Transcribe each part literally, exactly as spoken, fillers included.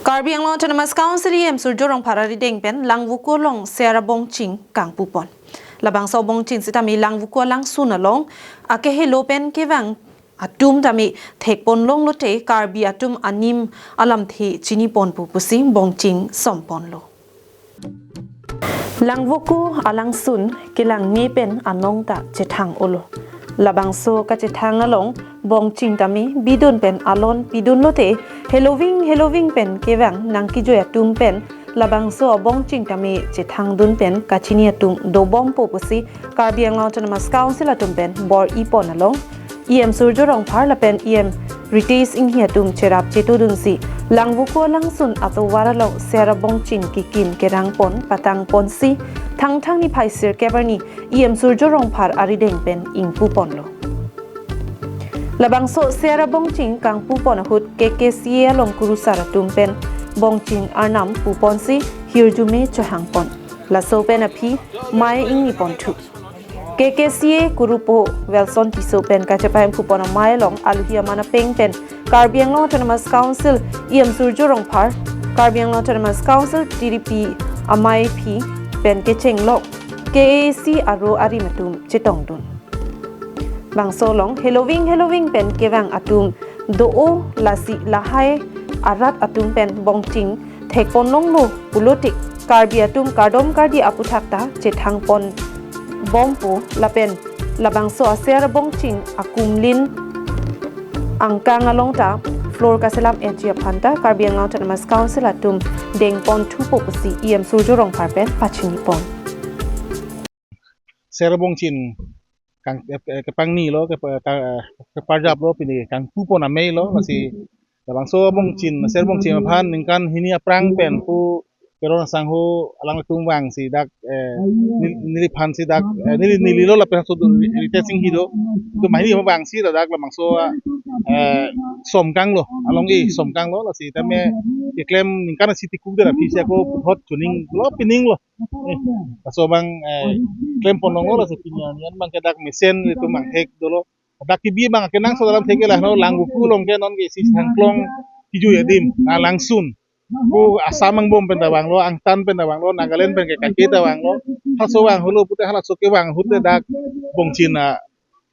Karbi Anglong Autonomous Council E M Surjya Rongphar arideng pen Langvoku along Sera Bongching kangpupon. Labangso abongching sitame Langvoku alangsun along akehelo pen kevang atum tame thekpon longlote Karbi atum anim alamthe chiniponpo pusi bongching somponlo. Langvoku alangsun kelang ne pen anong ta chethang-olo. Labangso kachethang along bongching tame bidun pen alon pidunlote heloving heloving pen kevang nangkejoi atum pen labangso abongching tame chethangdun pen kachini atum dobompo pusi Karbi Anglong Autonomous Council atum pen bor-ipon along E M Surjya Rongphar lapen E M Ritesh Enghi atum cherap chetudunsi Langvoku alangsun atovar along Sera Bongching kikim kerangpon patangponsi Thangthang niphai sirkep arni E M Surjya Rongphar arideng pen ingpuponlo. Labangso Sera Bongching kangpupon ahut K K C A along kurusar atum pen bongching arnam puponsi hirjume chohangpon. Laso pen aphi mei ingniponthu. K K C A kurupo Wilson Tisso pen kachepainphupon amei along aluhi aman apeng pen Karbi Anglong Autonomous Council E M Surjya Rongphar, Karbi Anglong Autonomous Council T D P ameiphu pen kechenglok K A A C aro arim atum chetongdun. Bangso along heloving heloving pen kevang atum do-o lasi lahai arat atum pen bongching thekpon longlo pulote Karbi atum kardom kardi aputhak ta chethangpon bompo lapen labangso a-Sera Bongching akumlin angkang along ta floor kaselam etji aphan ta Karbi Anglong Autonomous Council atum dengponthupo pusi E M Surjya Rongphar pen pachinipon. Sera Bongching kang eh, eh, kepangnilo ke ka, eh, keparjaplo pini kangpupon ameilo lasi labangso bongching Sera Bongching aphan ningkan hini aphrang pen pu Teron asangho alanglitum vangsi dak eh, nil- neliphansi dak eh, neli nelilo lapen so Ritesh Enghi do. Itum hini vangsi dak labangso eh, somkanglo along e somkanglo lasi tame keklem ningkan isi tikuk dera pisi ako puthot chuning lo pining lo. Eh, laso abang eh, klempon longlo lasi pini an yan abang ke dak mesen itum abang thek dolo. Dak kebi abang kenangsot alamthe ke lahno Langvoku along ke non ke isi Sangklong kejui adim na langsun. Ko Assam angbong pen ta vanglo, angtan pen ta vanglo, Nagaland pen ke kake ta vanglo. Halaso vang holo pute halaso kevang ahut te dak bongching a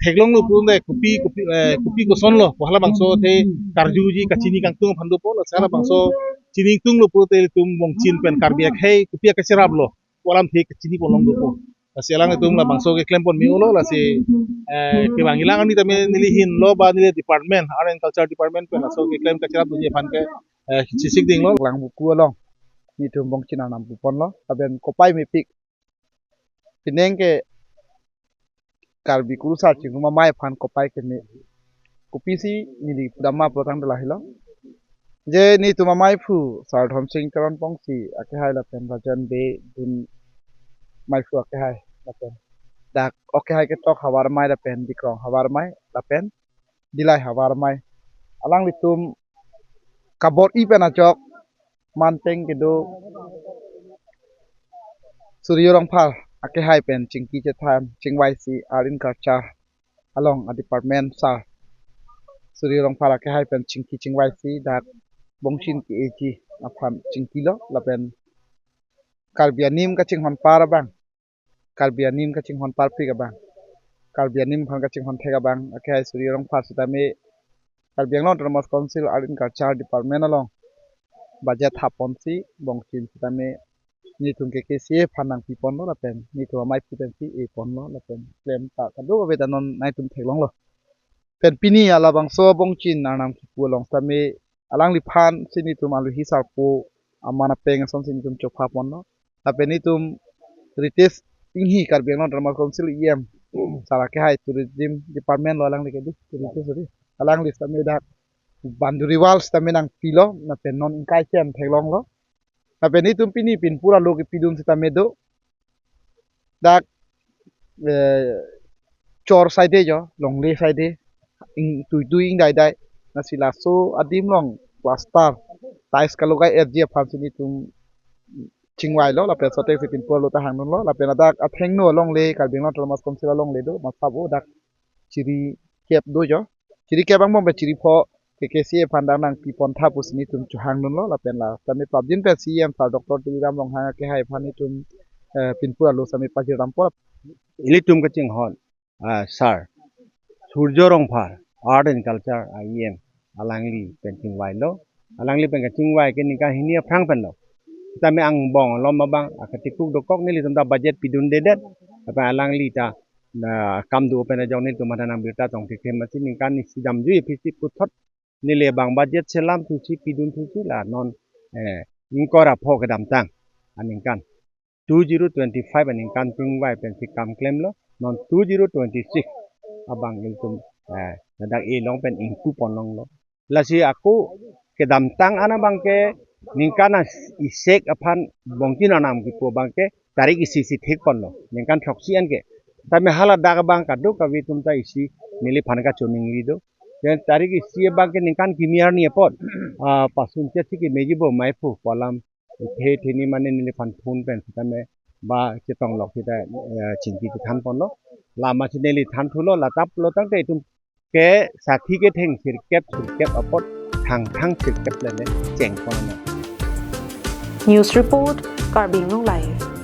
theklonglo pute kopi kopi eh, kopi kosonlo. Ko halabangso athe karjuji kachini kangtung aphan dopo lasi halabangso chinitunglo pute itum bongching pen Karbi akhei kopi akacheraplo. Ko alamthe kachinipon long dopo. Lasi alanglitum labangso keklempon me-olo lasi eh, kevang ilang ani tame neli hinlo ba neli department, Art and Culture Department pen laso keklem kacherapdunji aphan ke eh, chisik dinglo. Langvoku along nelitum bongching arnam puponlo lapen kopai mepik. Pining ke Karbi kurusar chingrum amei aphan kopai keme. Kopisi neli pudam ma protang de lahelo. Je nelitum ameiphu Sar Dhonsing Teronpong si akehai lapen Rajan Bey dun meiphu akehai lapen dak akehai ketok havar amei lapen Bikrong havar amei lapen Dilai havar amei. Alanglitum kabor-i pen ajok manteng kedo Surjya Rongphar akehai pen chingki chethan chingvaisi Art and Culture along a department sir Surjya Rongphar akehai pen chingki chingvaisi dak bongching ke-eji aphan chingkilo lapen Karbi anim kachinghon par abang Karbi anim kachinghon parpik abang, Karbi anim aphan kachinghon thek abang, akehai Surjya Rongphar sitame Karbi Anglong Autonomous Council Art and Culture Department along budget happonsi bongching sitame nelitum K K C A aphan nangpiponlo lapen nelitum ameiphu pensi eponlo lapen klem ta kado ave ta non nelitum theklonglo. Pen pini halabangso bongching arnam kipu along sitame alangliphan si nelitum aluhi sarpo aman apeng asonsi nelitum chophaponlo. Lapen nelitum Ritesh Enghi Karbi Anglong Autonomous Council E M sar akehai tourism department lo alangli ke di Ritesh di. Alangli sitame dak boundary wall sitame nangpilo lapen non ingkai chem theklonglo. Lapen nelitum pini pinpur alo kepidun sitame do. Dak eh, chor side jo, longle side, ing tuitui ingdaidai. Lasi laso adim along plaster, tiles kalogai etji aphansi nelitum chingvailo, lapen sotek si pinpur alo ta hangdunlo, lapen ladak athengno alongle, Karbi Anglong Autonomous Council alongle do, masap o dak chiri kep do jo. Chiri kep angbong pen chiri pho K K C A aphan dak nangpipon tha pusi nelitum chohangdunlo lapen la tame prapjin pen C E M Sir Doctor Tuliram Ronghang akehai aphan nelitum, eh, pinpur alo sami pajir dampot. Ilitum kachinghon, ah, Sir Surjo Rongphar, Art and Culture, ah, E M, alangli pen chingvailo. Alangli pen kachingvai ke ningkan hini aphrang penlo. Tame angbong alom abang, akatikuk dokok nelitum ta budget pidundedet. Lapen alangli ta na kam do pen ajok nelitum ta nangbirta tong thekthe masi ningkan isi damjui aphi si puthot neli abang budget selam thusi pidun thusi la non, eh, ingkoi ra pho kedamtang aningkan two zero twenty-five aningkan chingvai pensi kam klemlo. Non two zero twenty-six abang ilitum, eh, ladak e long pen ingpu ponlonglo. Lasi ako kedamtang an abang ke ningkan a isek aphan bongchin anam kipu abang ke tarik isi si thik ponlo. Ningkan throksi an ke. Tame haladak abang kadokave atum ta isi neliphan kachiningri do. Pen tarik isi abang ke ningkan kimi arni apot, ah, pasun chetsi kemeji bo mai pu pu alam ithe theni mane neliphan phone pen sitame ba chetonglok sita, eh, chingki chethan ponlo. Lama si neli than thulo, la tap lo tangte itum ke sathi ketheng sirkep sirkep apot thangthang sirkep lene cheng pon na. News report, Karbi Anglong Live.